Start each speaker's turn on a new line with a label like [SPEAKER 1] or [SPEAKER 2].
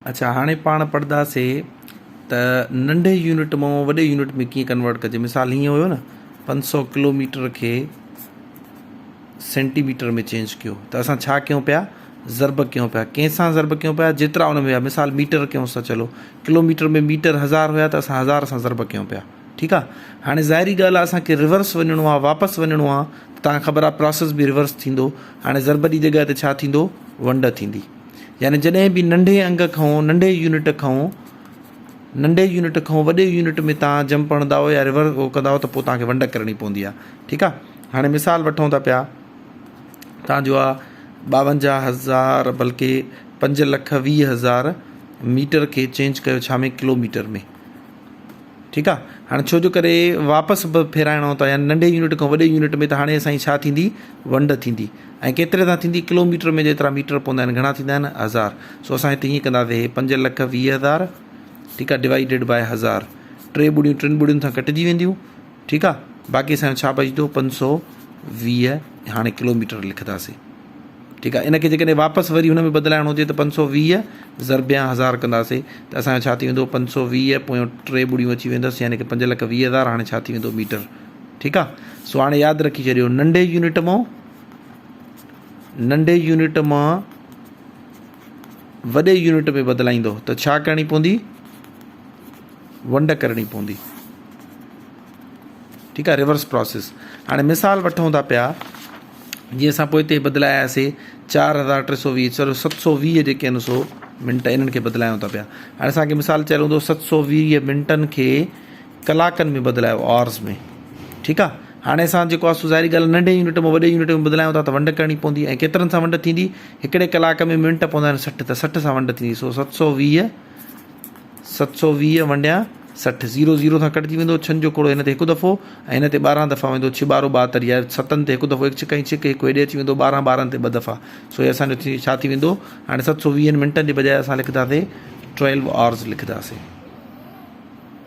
[SPEAKER 1] اڇا هاڻي پاڻ پڙهنداسي ته ننڍي يونٽ مان وڏي يونٽ ۾ ڪيئن ڪنورٽ ڪجي. مثال هيئن هيو نه 500 ڪلوميٽر کي سينٽي ميٽر ۾ چينج ڪيو ته اسان ڇا ڪيون پيا ضرب ڪيون پيا. ڪنهن سان ضرب ڪيون پيا جيترا ان ۾ هيا. مثال ميٽر ڪيون سا چلو ڪلوميٽر ۾ ميٽر 1000 هيا ته اسان 1000 سان ضرب ڪيون پيا. ٺيڪ آ هاڻي ظاهري ڳالهه آ اسان کي ريورس وڃڻو آ واپس وڃڻو آ ته توهان کي خبر آ پراسيس به ريورس ٿيندو. هاڻي ضرب جي جڳهه تي ڇا ٿيندو ونڊ ٿيندي. يعني جڏهن به ننڍي انگ کان ننڍي يونٽ کان ننڍي يونٽ کان وڏي يونٽ ۾ توهان جمپ هڻندائو يا ريورس گو ڪندائو ته پوء توهان کي ونڊ ڪرڻي پوندي آهي. ٺيڪ آهي هاڻي مثال وٺون ٿا پيا توهان جو آهي 52000 بلڪه 5,20,000 ميٽر کي چينج ڪيو ڇا ۾ ڪلوميٽر ۾. ٺيڪ آ هاڻي ڇو جو ڪري واپس به ڦيرائڻو ٿا يعني ننڍي يونٽ کان وڏي يونٽ ۾ ته هاڻي اسان جي ڇا ٿيندي ونڊ ٿيندي ۽ ڪيتري سان ٿيندي ڪلوميٽر ۾ جيترا ميٽر پوندا آهن گهڻا ٿيندا آهن 1000. سو اسان هتي ائين ڪنداسي هي 5,20,000 ٺيڪ آ ڊوائيڊيڊ باء 1000 ٽي ٻڙيون ٽن ٻڙين سان ڪٽجي وينديون. ٺيڪ آ باقي اسان جو ڇا بچندو 520 هاڻي ڪلوميٽر لکنداسي. ٺيڪ آ ان کي جيڪڏهن واپس وري هن ۾ بدلائڻو هجي ته 520 ضربيان 1000 ڪنداسي ته اسان جو ڇا ٿي ويندو 520 پويون ٽي ٻڙيون اچي ويندس يعني ڪه 5,20,000 هاڻي ڇا ٿي ويندو ميٽر. ٺيڪ آ سو هاڻي ياد رکي ڇڏيو ننڍي يونٽ مان ننڍي يونٽ مان وڏي يونٽ ۾ بدلائيندو ته ڇا ڪرڻي پوندي ونڊ ڪرڻي پوندي. ٺيڪ آ ريورس پراسيس. هاڻي مثال وٺون ٿا پيا جيئن اسان پوئتي بدلاياسي 4320 چلو 720 جيڪي آهن سو منٽ انهن کي بدلايون ٿا پيا. هاڻي اسان کي مثال چيل هوندو 720 منٽن کي ڪلاڪن ۾ بدلايو آورز ۾. ٺيڪ آ هاڻي اسان جيڪو آ سو ظاهري ڳالهه ننڍي يونٽ مان وڏي يونٽ ۾ بدلايون ٿا ته ونڊ ڪرڻي پوندي ۽ ڪيترن سان ونڊ ٿيندي هڪڙي ڪلاڪ ۾ منٽ پوندا آهن 60 ته 60 سان ونڊ ٿيندي سو 720 720 ونڊيان 60 زيرو زيرو سان ڪٽجي ويندو ڇهن جو ڪوڙو هن تي هڪ دفعو ۽ هن تي 12 دفعا ويندو ڇهه ٻارهون 72 يا ستن تي هڪ دفعو هڪ ڇڪ ۽ ڇڪ هڪ هيڏي اچي ويندو 12 ٻارهن تي ٻه دفعا سو هي اسان جو ڇا ٿي ويندو هاڻي 720 منٽن جي بجاء اسان لکنداسي 12 آورز لکنداسي.